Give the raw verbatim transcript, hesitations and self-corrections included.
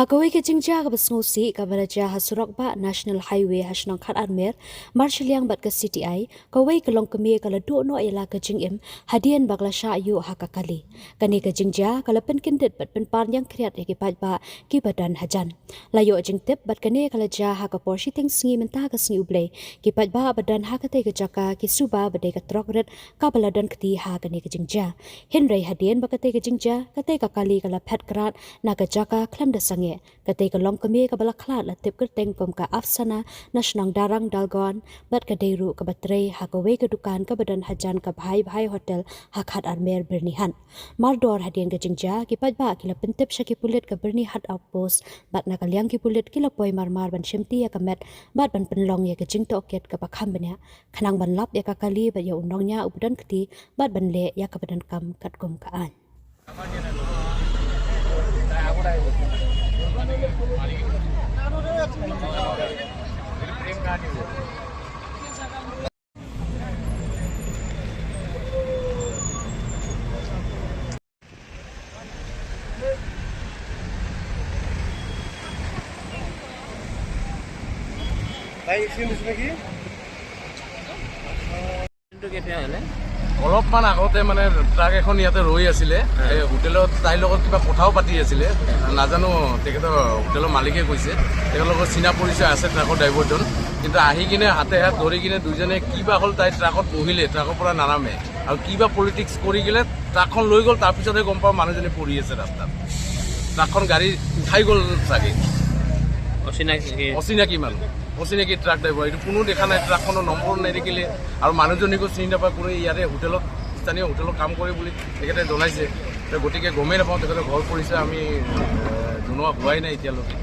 Ha kawei ka jingjia kaba sngewsih kaba la jia ha surok bah National Highway ha shnong Khatarmer, marshiliang bad ka C T I, kawei ka longkmie ka la duh noh ïa la ka jingim hadien ba ka la shah ïuh ha ka kali. Kane ka jingjia ka la pynkyndit bad pynpar ñiangkhriat ïa ki paidbah kiba don hajan. La ïoh jingtip bad kane ka la jia ha ka por shiteng sngi mynta ka sngi U Blei. Ki paidbah ba don ha katei ka jaka ki suba ba dei ka trok rit kaba la don kti ha kane ka jingjia. Hynrei hadien ba katei ka jingjia, katei ka kali ka la phet krad na ka jaka khlem da sangeh. Katei ka longkmie kaba la khlad la tip kyrteng kum ka Afsana na shnong Darang Dalgon, bad ka dei ruh kaba trei ha kawei ka dukan kaba don hajan ka Bhai Bhai Hotel ha Khatarmer, Byrnihat. Mardor hadien ka jingjia, ki paidbah ki la pyntip sha ki pulit ka Byrnihat Outpost, bad na ka liang ki pulit ki la poi marmar ban shimti ïa ka met bad ban pynlong ïa ka jingtohkit kaba kham bniah, khnang ban lap ïa ka kali bad ïa u nongñiah uba don kti, bad ban leh ïa kaba donkam katkum ka aiñ. অলপমান আগতে মানে ট্ৰাক এখন ইয়াতে ৰৈ আছিলে। এই হোটেলত তাইৰ লগত কিবা কথাও পাতি আছিলে। নাজানো তেখেতৰ হোটেলৰ মালিকে কৈছে, তেখেতৰ লগত চিনা পৰিচয় আছে ট্ৰাকৰ ড্ৰাইভাৰজন। কিন্তু আহি কিনে হাতে হাত ধৰি কিনে দুইজনে কিবা হ'ল, তাই ট্ৰাকত বহিলে, ট্ৰাকৰ পৰা নানামে। আৰু কিবা পলিটিক্স কৰি কিনে ট্ৰাকখন লৈ গ'ল, তাৰপিছতহে গম পাওঁ মানুহজনী পৰি আছে ৰাস্তাত। ট্ৰাকখন গাড়ী উঠাই গ'ল চাগে। অচিনাকি। অচিনাকি মানুহ, অচিনাকি ট্ৰাক ড্ৰাইভাৰ। এইটো কোনো দেখা নাই, ট্ৰাকখনৰ নম্বৰ নিলিখিলে আৰু মানুহজনীকো চিনি নাপায়। কোনো ইয়াৰে হোটেলত, স্থানীয় হোটেলত কাম কৰে বুলি তেখেতে জনাইছে। তো গতিকে গমেই নাপাওঁ তেখেতৰ ঘৰ পৰিচয় আমি, এ, জনোৱা হোৱাই নাই এতিয়ালৈকে।